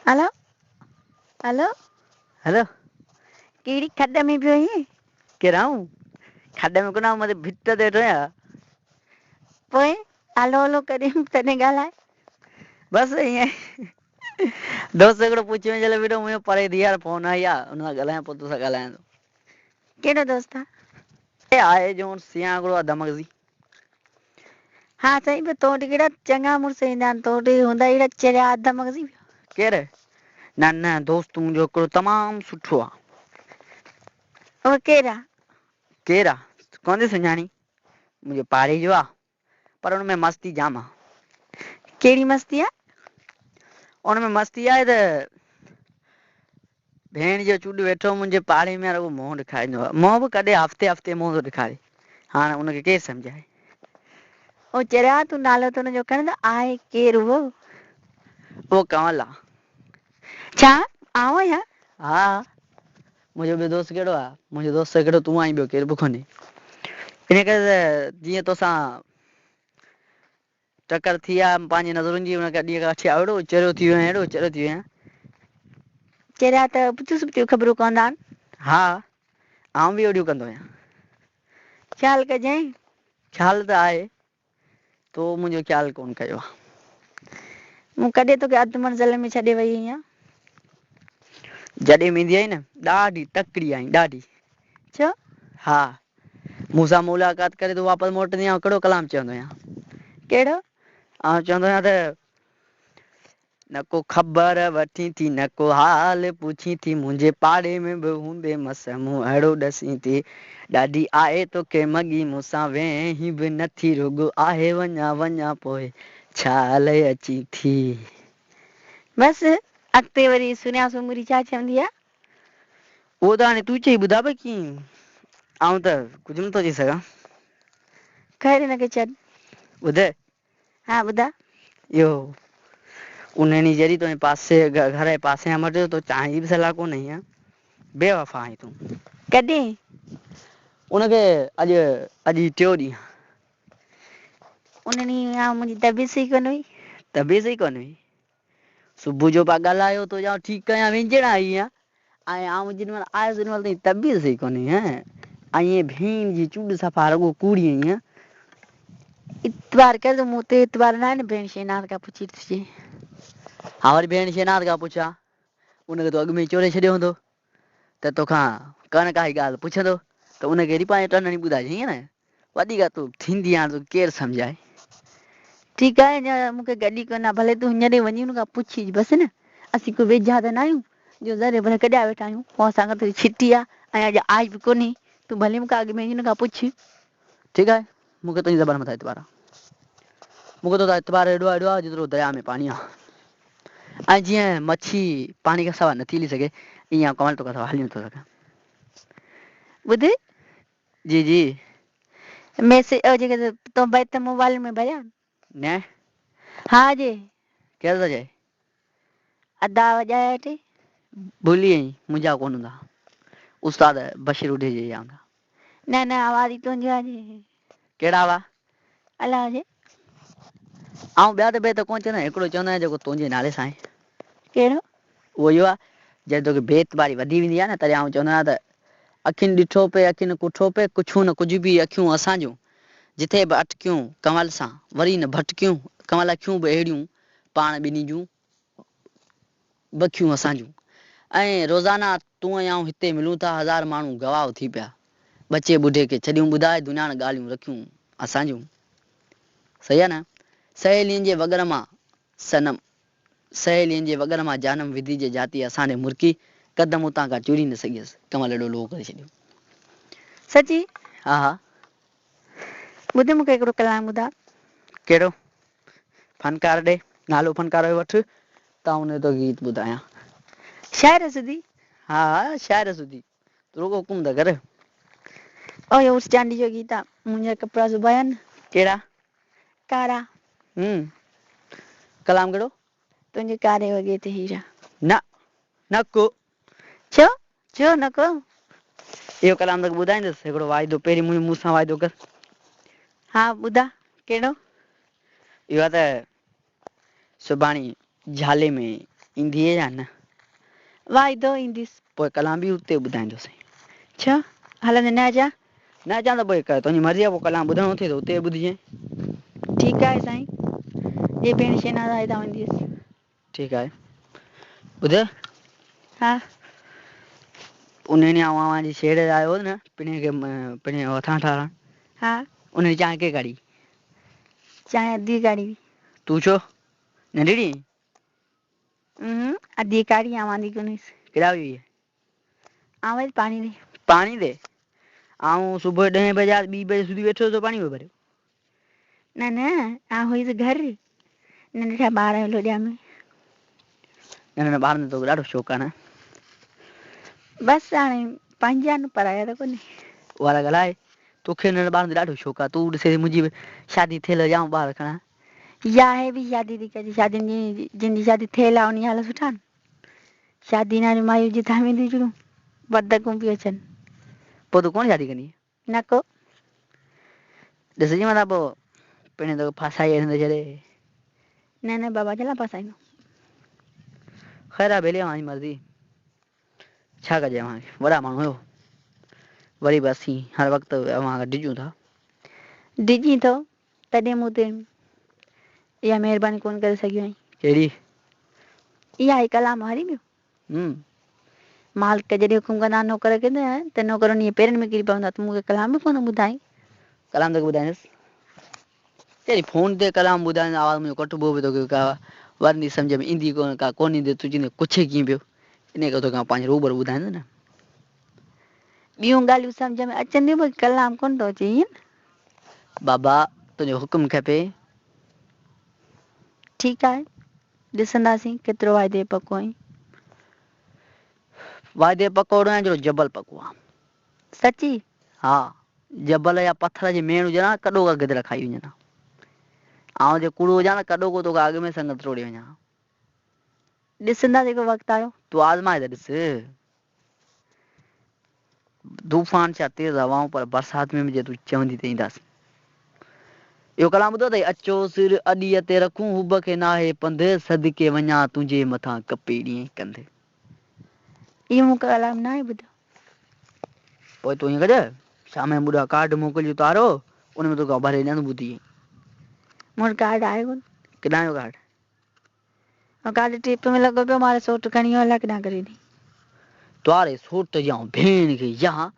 هلو هلو. هلو. ڪهڙي کڏ ۾ پيو آهين؟ ڪير آئون؟ کڏ ۾ ڪونه آئون مٿي ڀت تي ويٺو آهيان. پوء هلو هلو ڪرين تڏهن ڳالهاء. بس ائين ئي دوست هڪڙو پڇي وڃي جلي بيٺو منهنجو پري ٿي يار فون آئي آ ان سان ڳالهايان پوء توسان ڳالهايان ٿو. ڪهڙو دوست آ؟ اي آهي جون سيان هڪڙو آ دمغزي. ها سائين پر تو وٽ ڪهڙا چڱا مڙس ايندا آهن تو وٽ هوندا اهڙا چريا اڌ مغزي. ڪير؟ نه نه دوست منهنجو هڪڙو تمام سٺو آ. اهو ڪير آ؟ ڪير آ؟ ڪونه ٿي سڃاڻين؟ منهنجي پاڙي جو آ پر ان ۾ مستي جام آ. ڪهڙي مستي آ؟ ان ۾ مستي آهي ته ڀيڻ جو چوڏ ويٺو منهنجي پاڙي ۾ رڳو منهن ڏيکاريندو آ. منهن به ڪڏهن هفتي هفتي منهن ٿو ڏيکاري. هاڻ ان کي ڪير سمجهائي؟ او چريا تون نالو ته ان جو کڻ ته آهي ڪير اهو؟ اهو ڪنول آ. ڇا؟ آئون آهيان؟ ها منهنجو ٻيو دوست ڪهڙو آ؟ منهنجو دوست هڪڙو تون آهين ٻيو ڪير به ڪونهي. ان ڪري ته جيئن توسان ٽڪر ٿي آ پنهنجي نظرن جي ان کان ڏينهن کان وٺي اهڙو چريو ٿي ويو آهيان اهڙو چريو ٿي ويو آهيان. چريا ته ابتيون سبتيون خبرون ڪندا آهن. ها آئون به اهڙيون ڪندو آهيان. خيال ڪجانء. خيال ته آهي تو منهنجو خيال ڪونه ڪيو آ. مون ڪڏهن توکي اڌ منزل ۾ ڇڏي وئي آهيان. جڏهن به ايندي آهين نه ڏاڍي تڪڙي آهين ڏاڍي. ڇو؟ ها مون سان ملاقات ڪري تون واپس موٽندي آئون ڪهڙو ڪلام چوندو آهيان. ڪهڙو؟ آئون چوندو آهيان ته نه ڪو خبر وٺين ٿي نه ڪو حال پڇين ٿي منهنجي پاڙي ۾ به هوندي مس مون اهڙو ڏسين ٿي ڏاڍي آهي توکي مڳي مون سان ويهين به نه ٿي رڳو آهي وڃان وڃان پوء ڇا لئه اچين ٿي. بس اڳتي وري سنيا سومري ڇا چوندي آ؟ اهو ته هاڻي تون چئي ٻڌاء به ڪيئن آئون ته ڪجهه نٿو چئي سگهان. خير هن کي ڇڏ. ٻڌ. ها ٻڌاء. اهو ان ڏينهن جڏهن تنهنجي پاسي گهر جي پاسي کان مٽيو تو چانهه جي به صلاح ڪونه ڏني ها. بي وفا آهين تون. ڪڏهن؟ ان کي اڄ اڄ هي ٽيون ڏينهن آهي. ان ڏينهن آئون منهنجي طبيعت صحيح ڪونه هئي. طبيعت صحيح ڪونه هئي؟ صبح جو پيا ڳالهايو تو ڄڻ ٺيڪ ڪيان وينجهڙ آئي آهيان ۽ آئون جيڏي مهل آيس تيڏي مهل تنهنجي طبيعت صحيح ڪونه هئي هين ائين ڀيڻ جي چونڊ صفا رڳو ڪوڙي آئين هين. اعتبار ڪر ته مون تي اعتبار ناهي نه ڀيڻ شهناز کان پڇي ڏسجي. ها وري ڀيڻ شهناز کان پڇ ها ان کي تو اڳ ۾ ئي چوري ڇڏيو هوندو ته توکان ڪا نه ڪا هي ڳالهه پڇندو ته ان کي وري پنهنجو ٽن هڻي ٻڌائجي ائين نه وڏي ڳالهه تون ٿيندي هاڻ توکي ڪير سمجهائي. ٺيڪ آهي اڃا مون کي گڏ ئي ڪونه آهي ڀلي تون هينئر ئي وڃي ان کان پڇي اچ بس نه اسين ڪو ويجها ته ناهيون جو ذري ڀر ڪڏيا ويٺا آهيون پوء اسان کان ٿوري ڇٽي آهي ۽ اڄ آئي به ڪونهي تون ڀلي مون کان اڳ ۾ وڃي ان کان پڇ. ٺيڪ آهي مون کي تنهنجي زبان مٿان اعتبار آهي مون کي توتان اعتبار ايڏو آهي ايڏو آهي جيترو درياء ۾ پاڻي آهي ۽ جيئن مڇي پاڻي کان سواء نٿي هلي سگهي ايئن آئون ڪنول توکان سواء هلي نٿو سگهان. ٻڌ. جي جي. ميسيج او جيڪي تو بيت موبائل ۾ ڀريا. نه. ها جي. ڪير ٿو چئي. ادا وڄايا ويٺي. ڀلي وئين منهنجا ڪونه هوندا. استاد بشير اڍي جي جا هوندا. نه نه آواز ئي تنهنجو آ جي. ڪهڙا آواز؟ الاء جي. آئون ٻيا ته بيت ڪونه چوندو آهيان هڪڙو چوندو آهيان جيڪو تنهنجي نالي سان آهي. ڪهڙو؟ اهو اهو آهي جڏهن توکي بي اعتباري وڌي ويندي آهي نه تڏهن آئون چوندو آهيان ته اکين ڏٺو پئي اکين ڪٺو پئي ڪڇون نه ڪجهه به اکيون اسان جون جٿي به اٽڪيون ڪنول سان وري نه ڀٽڪيون ڪنول اکيون به اهڙيون پاڻ ٻنهي جون بکيون اسان جون ۽ روزانه تون ۽ آئون هتي ملون ٿا هزار ماڻهو گواهه ٿي پيا ٻچي ٻڍي کي ڇڏيون ٻڌائي دنياڻ ڳالهيون رکيون اسان جون صحيح آ نه سهيلين جي وڳر مان صنم سهيلين جي وڳر مان جانم وڌي جي جاتي اسان ڏي مرڪي قدم اتان کان چوري نه سگهيس ڪنول ايڏو لوهه ڪري ڇڏيو. سچي؟ ها ها. ٻڌ مون کي هڪڙو ڪلام ٻڌاء. ڪهڙو؟ فنڪار ڏي نالو فنڪار جو وٺ ته آئون ان جو توکي گيت ٻڌايان. شاعر سڌي؟ ها ها شاعر سڌي تون رڳو حڪم ته ڪر. او اهو عرس چانڊيي جو گيت آ منهنجا ڪپڙا سبايا نه. ڪهڙا؟ ڪارا. هم ڪلام ڪهڙو؟ تنهنجي ڪاري وڳي تي هيرا. نه نه ڪو. ڇو ڇو نه ڪو؟ اهو ڪلام توکي ٻڌائيندس هڪڙو واعدو پهرين منهنجو مون سان واعدو ڪر. ها ٻڌاء ڪهڙو؟ اهو آ ته سڀاڻي جهالي ۾ ايندينء يا نه؟ واعدو اينديس. پوء ڪلام به اتي ٻڌائيندوسين. ڇو؟ هلندي نه اچان؟ نه اچان ته پوء تنهنجي مرضي آهي، پوء ڪلام ٻڌڻو اٿئي ته اتي ٻڌجين. ٺيڪ آهي سائين، جي ڀيڻ شهناز آئي ته آئون اينديس. ٺيڪ آهي. ٻڌ. ها. ان ڏينهن آئون اوهان جي شيڙ آيو هوس نه، پڻهين کي پڻهين جو هٿان ٺاراهڻ. ها. ان ڏينهن چانهه ڪنهن ڪاڙهي؟ چانهه اديء ڪاڙهي هئي. تون ڇو؟ ننڍڙي؟ اونهون، اديء ڪاڙهي، آئون آندي ڪونه هيس. ڪيڏانهن وئي هئي؟ آئون ويس پاڻي ڏي. پاڻي ڏي؟ آئون صبح جو ڏهين بجي آيس، ٻي بجي سڌي ويٺو هيس تو پاڻي پيو ڀريو. نه نه، آئون هيس گهر، ننڍڙا ٻار لوڏيا ۾. ننڍڙن ٻارن جو توکي ڏاڍو شوق آهي نه؟ بس هاڻي پنهنجا آهن، پرايا ته ڪونهي. اها ته ڳالهه آهي، توکي ننڍڙن ٻارن جو ڏاڍو شوق آهي، تون ڏسين ٿي منهنجي به شادي ٿيل هجي آئون ٻار کڻان. يا هي به شادي ٿي ڪجي، شادين جي جن جي شادي ٿيل آهي انهي حال سٺا آهن. شادي نه واريون مايون جتان وينديون جڙيون بدڪون پيون اچن. پوء تون ڪونه شادي ڪندينء؟ نه ڪو. ڏسجي متان پوء پڻهين توکي ڦاسائي هيٺ نه ڇڏي. نه نه بابا ڇا لاء ڦاسائيندو. خير آ ڀيلي اوهان جي مرضي. ڇا ڪجي اوهان کي وڏا ماڻهو آهيو. وري به اسين هر وقت اوهان کان ڊڄون ٿا. ڊڄين ٿو تڏهن مون تي اها مهرباني ڪونه ڪري سگهيو آهين. ڪهڙي؟ اها هي ڪلام هاري پيو. مالڪ جڏهن حڪم ڪندا نوڪر کي ته نوڪر انهيء پيرن ۾ ڪري پوندا ته مون کي ڪلام به ڪونه ٻڌائين. ڪلام توکي ٻڌائيندس. چري فون تي ڪلام ٻڌائيندس آواز منهنجو ڪٽبو به توکي ڪا ورندي سمجهه ۾ ايندي ڪونه ڪا ڪونه ايندي تون چوندين ڪڇي ڪيئن پيو انهيء ڪري توکي آئون پنهنجي روبرو ٻڌائيندس نه. ٻيون ڳالهيون سمجهه ۾ اچن ٿيون باقي ڪلام ڪونه ٿو اچي ائين نه؟ بابا تنهنجو حڪم کپي. ٺيڪ آهي ڏسنداسين ڪيترو واعدي جو پڪو آهين. واعدي جو پڪو اهڙو آهيان جهڙو جبل پڪو آهي. سچي؟ ها جبل يا پٿر جي ميڻ هجي ها ڪڏهوڪا گدڙ کائي وڃن ها. آئون جي ڪوڙو هجان ته ڪڏهوڪو توکان اڳ ۾ سنگت ٽوڙي وڃان ها. ڏسنداسين ڪو وقت آيو. تون آزمائي ته ڏس. طوفان ڇا تيز هوائون پر برسات ۾ به جي تون چوندين ته اينداسين. اهو ڪلام ٻڌو اٿئي؟ اچو سر اڏيء تي رکون حب کي ناهي پنڌ، صدقي وڃان تنهنجي مٿان ڪپي ڏينهن ڪنڌ. اهو مون ڪلام ناهي ٻڌو. پوء تون ائين ڪج، شام جو مون ڏانهن ڪارڊ موڪلج تارو، ان ۾ توکي آئون ڀري ڏيان تون ٻڌجين. مون وٽ ڪارڊ آهي ڪونه. ڪيڏانهن جو ڪارڊ؟ ڪالهه ٽيپ ۾ لڳو پيو ماري سوٽ کڻي ويو الائي ڪيڏانهن ڪري ڏني. تواري سوٽ جي آئون ڀيڻ کي يان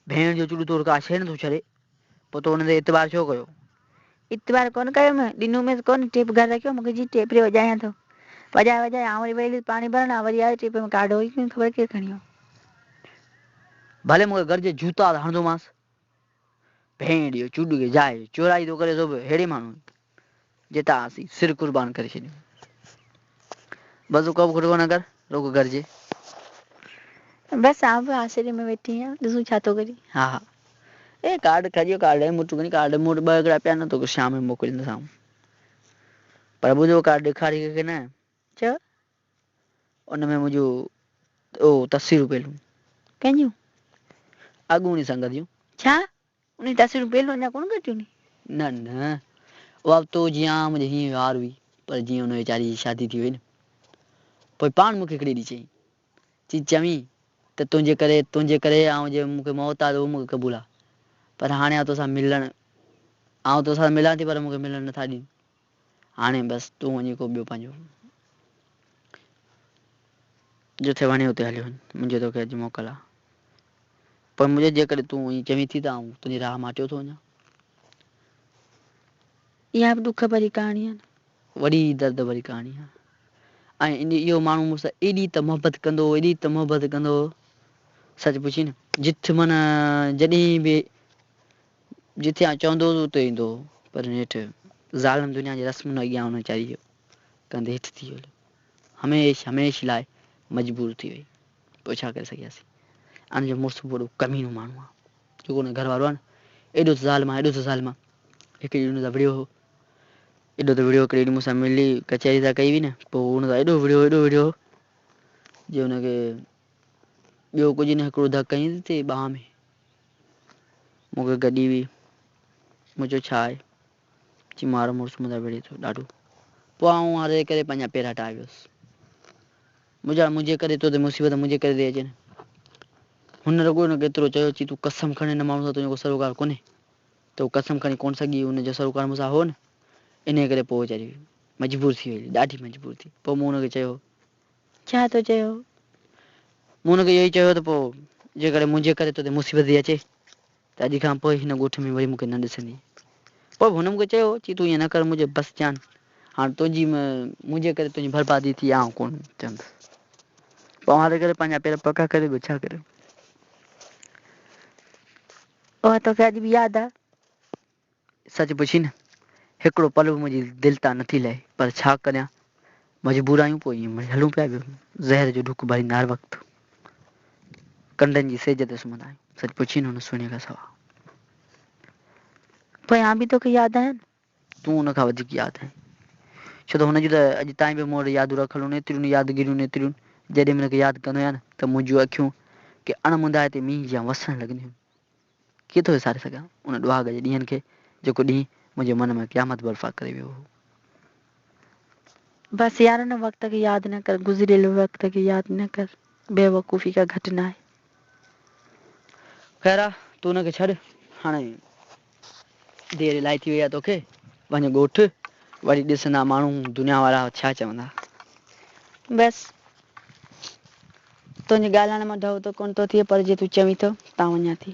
ڀيڻ جو چڙو توڙ ڪا شيء نٿو ڇڏي پوء تو ان تي اعتبار ڇو ڪيو؟ اعتبار ڪونه ڪيم ڏنوميس ڪونه ٽيپ گهر رکيو مون کي جي ٽيپ ري وڄايان ٿو وڄائي وڄائي آئون وري ويل پاڻي ڀرڻ آئون وري آيو ٽيپ ۾ ڪارڊ هو ئي ڪونه خبر ڪير کڻي ويو. ڀلي مون کي گهر جي جوتا ته هڻندومانس. ڀيڻ اهو چوڏ کي جاء چورائي ٿو ڪري سو به ههڙي ماڻهو جتان اسين سر قربان ڪري ڇڏيون. بس تون ڪوبه کٽڪو نه ڪر، رڳو گهرجي. بس آئون به آسري ۾ ويٺي آهيان، ڏسون ڇا ٿو ڪرين. ها ها. اي ڪارڊ کڄيو ڪارڊ مون وٽ ڪونهي ڪارڊ مون وٽ ٻه هڪڙا پيا آهن توکي شام جو موڪليندس آئون. پر ٻڌو ڪارڊ ڏيکاري ڪنهن کي نه. ڇو؟ ان ۾ منهنجون او تصويرون پيل هيون. ڪنهن جون؟ اڳوڻي سنگت جون. ڇا؟ انهي تصويرون پيل اڃا ڪونه ڪٽيون ني؟ نه نه اها به تو جيان منهنجي هينئين يار هئي پر جيئن ان ويچاري جي شادي ٿي وئي نه پوء پاڻ مون کي هڪڙي ڏينهن چيائين چي چوين ته تنهنجي ڪري تنهنجي ڪري آئون جي مون کي موت آ ته اهو مون کي قبول آ پر هاڻي آئون توسان ملڻ آئون توسان ملان ٿي پر مون کي ملڻ نٿا ڏين هاڻي بس تون وڃي ڪو ٻيو پنهنجو جٿي وڻي اتي هليو وڃ منهنجي توکي اڄ موڪل آ. پر منهنجي جيڪڏهن تون ائين چوين ٿي ته آئون تنهنجي راهه مان هٽيو ٿو وڃان. اها به ڏک ڀري ڪهاڻي آهي نه. وڏي درد ڀري ڪهاڻي آهي ۽ ان اهو ماڻهو مون سان ايڏي ته محبت ڪندو هو ايڏي ته محبت ڪندو هو سچ پڇين نه جت معنيٰ جڏهن به جتي آئون چوندو هوس اتي ايندو هو پر نيٺ ظالم دنيا جي رسمن اڳيان ان ويچاري جو ڪنڌ هيٺ ٿي ويو هميشھ هميشھ لاء مجبور ٿي وئي. پوء ڇا ڪري سگهياسين. ان جو مڙس به وڏو ڪمينو ماڻهو آ. جيڪو ان جو گهر وارو آ نه ايڏو ته ظالم آ ايڏو ته ظالم آ. هڪ ڏينهن ان سان وڙهيو هو. ايڏو ته وڙهيو هڪڙي ڏينهن مون سان ملي ڪچهري سان ڪئي هئي نه پوء ان سان ايڏو وڙهيو ايڏو وڙهيو جو ان کي ٻيو ڪجهه نه هڪڙو ڌڪ هنيس ٿي ٻانهن ۾ مون کي گڏي هئي. مون چيو ڇا آهي؟ چي مارو مڙس مون سان وڙهي ٿو ڏاڍو. پوء آئون هاري ڪري پنهنجا پير هٽائي ويس. مجاڻ منهنجي ڪري تو تي مصيبت منهنجي ڪري ٿي اچي نه. هن رڳو هن کي ايترو چيو، چي تون قسم کڻ هن ماڻهو سان تنهنجو ڪو سروڪار ڪونهي. ته هو قسم کڻي ڪونه سگهي، هن جو سروڪار مون سان هو نه، انهيء ڪري پوء ويچاري مجبور ٿي وئي، ڏاڍي مجبور ٿي. پوء مون هن کي چيو. ڇا تو چيو؟ مون هن کي اهو ئي چيو ته پوء جيڪڏهن منهنجي ڪري تو تي مصيبت ٿي اچي ته اڄ کان پوء هن ڳوٺ ۾ وري مون کي نه ڏسندين. پوء به هن مون کي چيو، چي تون ائين نه ڪر، مون چيو بس جان، هاڻ تنهنجي منهنجي ڪري تنهنجي بربادي ٿي، آئون ڪونه چوندس. پوء هاري ڪري پنهنجا پير پڪا ڪري ٻيو ڇا ڪريان. اها توکي اڄ به ياد آ؟ سچ پڇين نه، هڪڙو پل به منهنجي دل تان نٿي لهي، پر ڇا ڪريان، مجبور آهيون، پوء ائين مڙئي هلون پيا، ٻيو زهر جو ڍڪ ڀريندا هر وقت ڪنڊن جي سيج تي سمهندا آهيون، سچ پڇين هن سهڻيء کان سوا. پوء آئون به توکي ياد آهيان نه؟ تون ان کان وڌيڪ ياد آهين، ڇو ته هن جون ته اڄ تائين به مون وٽ يادون رکيل هن، ايتريون يادگيريون ايتريون، جڏهن به هن کي ياد ڪندو آهيان نه ته منهنجون اکيون ڪنهن اڻ مندائتي مينهن جيان وسڻ لڳنديون آهن. ڪيئن ٿو وساري سگهان ان ڏهاڳ جي ڏينهن کي، جيڪو ڏينهن منهنجي من ۾ قيامت برپا ڪري ويو هو. بس يار ان وقت کي ياد نه ڪر، گذريل وقت کي ياد نه ڪر، بيوقوفي ڪا گهٽ ناهي. خير آ، تون ان کي ڇڏ، هاڻي دير الائي ٿي وئي آ توکي، وڃ ڳوٺ، وري ڏسندا ماڻهو دنيا وارا ڇا چوندا. بس تنهنجي ڳالهائڻ مان ڍؤ ته ڪونه ٿو ٿئي، پر جي تون چوين ٿو تان وڃان ٿي.